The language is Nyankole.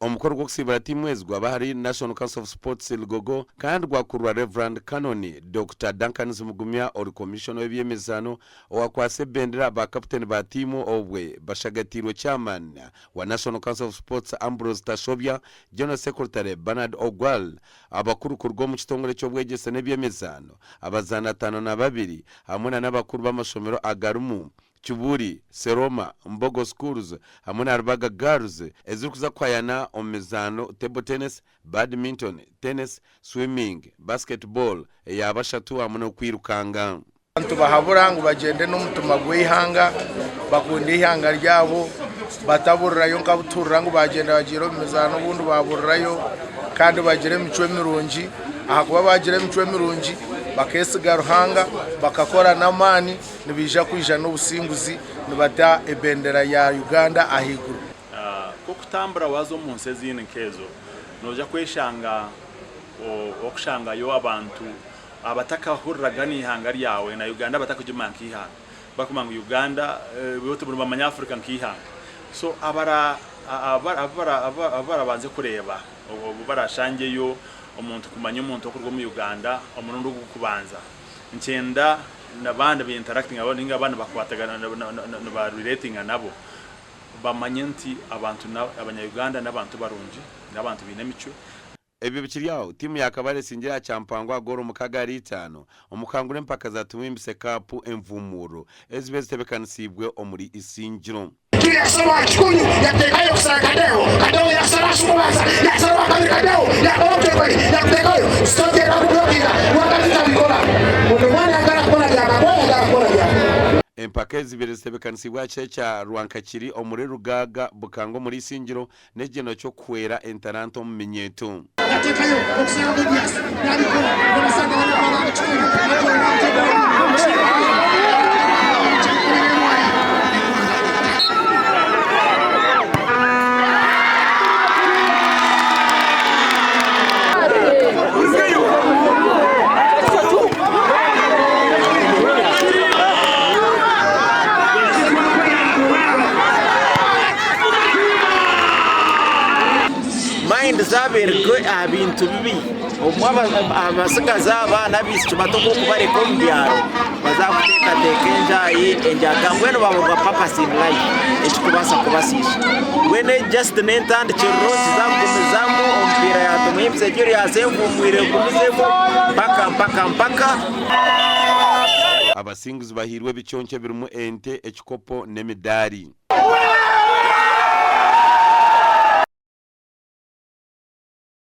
Omukoro gw'okusiibura tiimu ezi gwaba ahari National Council of Sports Lugogo kandi gwakurwa Rev. Canon Dokita Duncan Zimugumya ori Commissioner w'eby'emizaano owakwatsa ebendera ba kaputeni ba tiimu obwe bashagatiirwe Chairman wa National Council of Sports Ambrose Tashobya, General Secretary Bernard Ogwal, abakuru kuruga omu kitongore ky'obwegyese n'eby'emizaano, abazaani 52 hamwe na n'abakuru b'amashomero agarimu Kibuli, Seroma, Mbogo Schools hamwe na Rubaga Girls ezirikuza kuhayana omu mizaano Table Tennis, Badminton, Tennis, Swimming, Basketball, eya bashatu hamwe n'okwirukanga. Nitubahabura ngu bagyende n'omutima gw'eihanga, bakunde eihanga ryabo, bataburirayo nka butuhurira ngu baagyenda bagiire omu mizaano obundi baaburirayo kandi bagire emicwe mirungi ahakuba baagira emicwe mirungi bakeesiga Ruhanga, bakakora n'amaani nibaija kwija n'obusinguzi nibata ebendera ya Uganda ahaiguru. Ku okutambura waaza omu nsi ezindi nk'ezo, noija kweshanga orikushangayo abantu abatakahuriraga n'eihanga ryawe na Uganda batakugimanya nk'eihanga. Barikumanya ngu Uganda bo tibamanya Africa nk'eihanga. So abara abu barabanze kureeba obu barashangyeyo omuntu kumanya omuntu orikuruga omu Uganda omurundi ogw'okubanza, nikyenda n'abandi ba interactinga nabo ninga abandi bakwatagana niba relatinga nabo bamanye nti abantu abanya Uganda n'abantu barungi, n'abantu baine emicwe. Ebyo bikiri aho, tiimu ya Kabale esingire aha Kyampango aha goolo mukaaga ahari itaano omu kuhangura empaka za Tumuhimbise Cup envumuuro ezibaire zitebeekanisiibwe omuri Isingiro. Empaka ezi zibaire zitebeekanisiibwe aha kishaayi kya Rwankakiri omuri Rugaaga, Bukanga omuri Isingiro n'ekigyendwa ky'okuhwera entaranta omu minyeeto. Mind zaabo erugye aha bintu bibi obumwe abatsigazi aba n'abaishiki bato nk'okubareka omu byaro bazakuteekateeka enjaayi enjaga mbwenu baburwa purpose in life ekirikubaasa kubasiisa mbwenu egi just n'entandikiriro tuzakugumizamu omupiira ya Tumuhimbise Julius envumwire egumizemu mpaka mpaka mpaka. Abasinguzi bahairwe ebiconco ebirimu ente, ekikopo n'emidaari.